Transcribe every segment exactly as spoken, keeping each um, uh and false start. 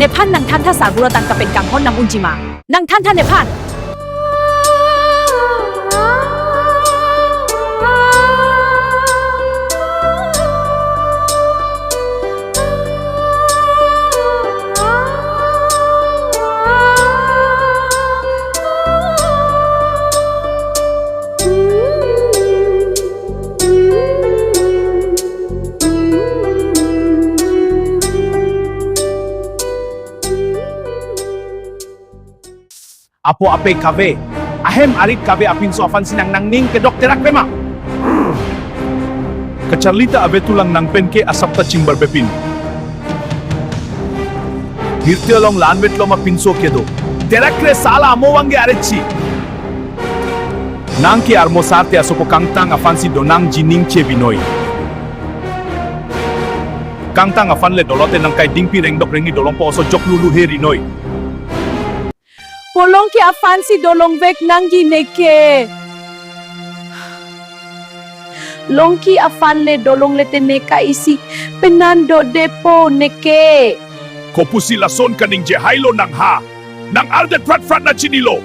Nephan nangthantha sarbura tangka pen kanghon nam unji ma? Nangthantha nephan. Apo ape kave, ahem arit kave apinso aphan si nang nangning kedok terak pema. Kacharli ta ave tulang nang pen ke asap ta chingbar pepin. Nirti along lanvet lom apinso kedo. Terak kre sala amo vangge aretsi. Nang ke armo sarte asopo kangtang aphan si donang jining che binoi. Kangtang aphan le dolote nang kai dingpi rengdok rengni dolongpo oso jok lulu he rinoi. Po Longki aphan si dolongvek nangji neke. Longki aphan le dolongle te neka isi penan dodepo neke. Kopusi lason kaningje hailo nang ha. Nang ardet prat prat na chinilo.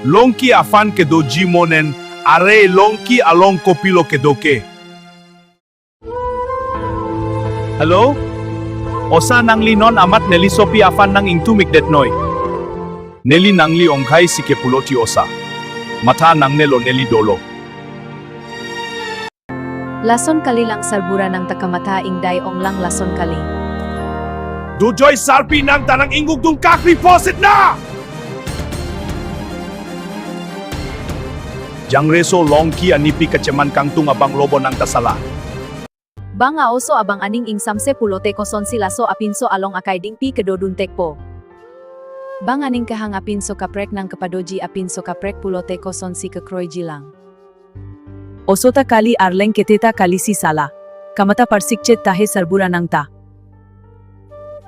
Longki aphan kedoji monen, are Longki along kopilo kedo ke. Hello? Osa nangli non amat neli sopi aphan nang ingtumik detnoi. Neli nangli ongkhai si kepulo ti osa. Matha nangnelo neli dolo. Lason kali lang sarbura nang ta kamatha ingdai onglang lason kali. Dujoi sarpi nang ta nang inguk dung kakri posit na! Jangreso Longki anipi kacheman kangtung abang lobo nang ta sala. Bang a-oso abang aning ingsamse pulote kosonsi laso apinso along akai dingpi kedodun tekpo. Bang aning kehang apinso kaprek nang kepadoji apinso kaprek pulote kosonsi kekroiji lang. Oso ta kali arleng kete ta kali si sala. Kamatha parsik chet tahe sarbura nang ta.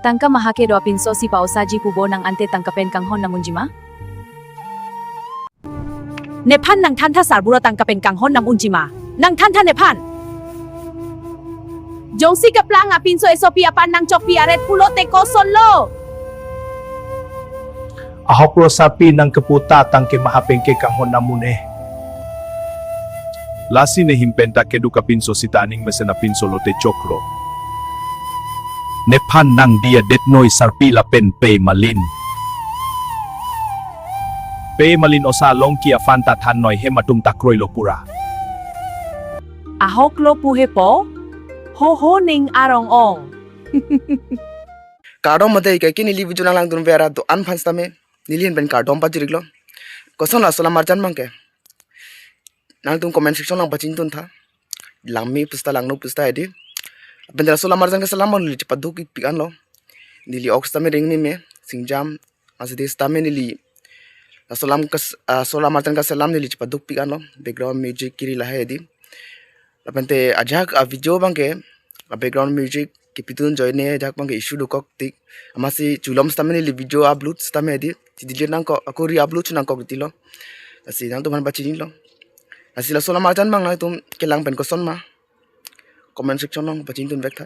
Tangka maha kedo apinso si pa-osaji pubo nang ante tangka pen kanghon nam unji ma? Nephan nangthantha sarbura tangka pen kanghon nam unji ma? Nangthantha nephan. Jongsi keplang apinso esopi aphan nang chokpi aret pulote kosonlo? Ahoklo sarpi nang kepu ta tangke maha pen ke kanghon nam un-e. Lasi ne him pen ta keduk apinso sita aning mesen apinso lote choklo. Nephan nang diya detnoi sarpi lapen pe malin. Pe malin osa Longki aphan ta thannoi hem atum ta kroilo pura. Ahoklo pu hepo? Ho ho ning arong ong. Kardom mate kaike neli video nang langdun vera do-an aphan sitame neli ahin pen kardom pajiriklo. Koson laso alam arjan abang ke? Nangtum comment section nang pachini duntha. Langme pusta langno pusta edi. Lapen laso alam arjan keselam abang neli chepaduk pik anlo. Neli ok sitame ring meme, singjam, asidi sitame neli laso alam kes-, ah, laso alam arjan keselam neli chepaduk pik anlo. Background music kiri lahai edi. Lapen te ajahak a-video abang ke, a-background music kepidun ajoine ajahak abang ke issue dokok tik. Amatsi chulom sitame neli video upload sitame edi. Chidelete nangkok, ako re-upload nangkok tilo. Lasi nangtum aphan pachinilo. Lasi laso alam arjan abang nangtum kelang pen koson ma? Comment section nang pachini dun vek tha.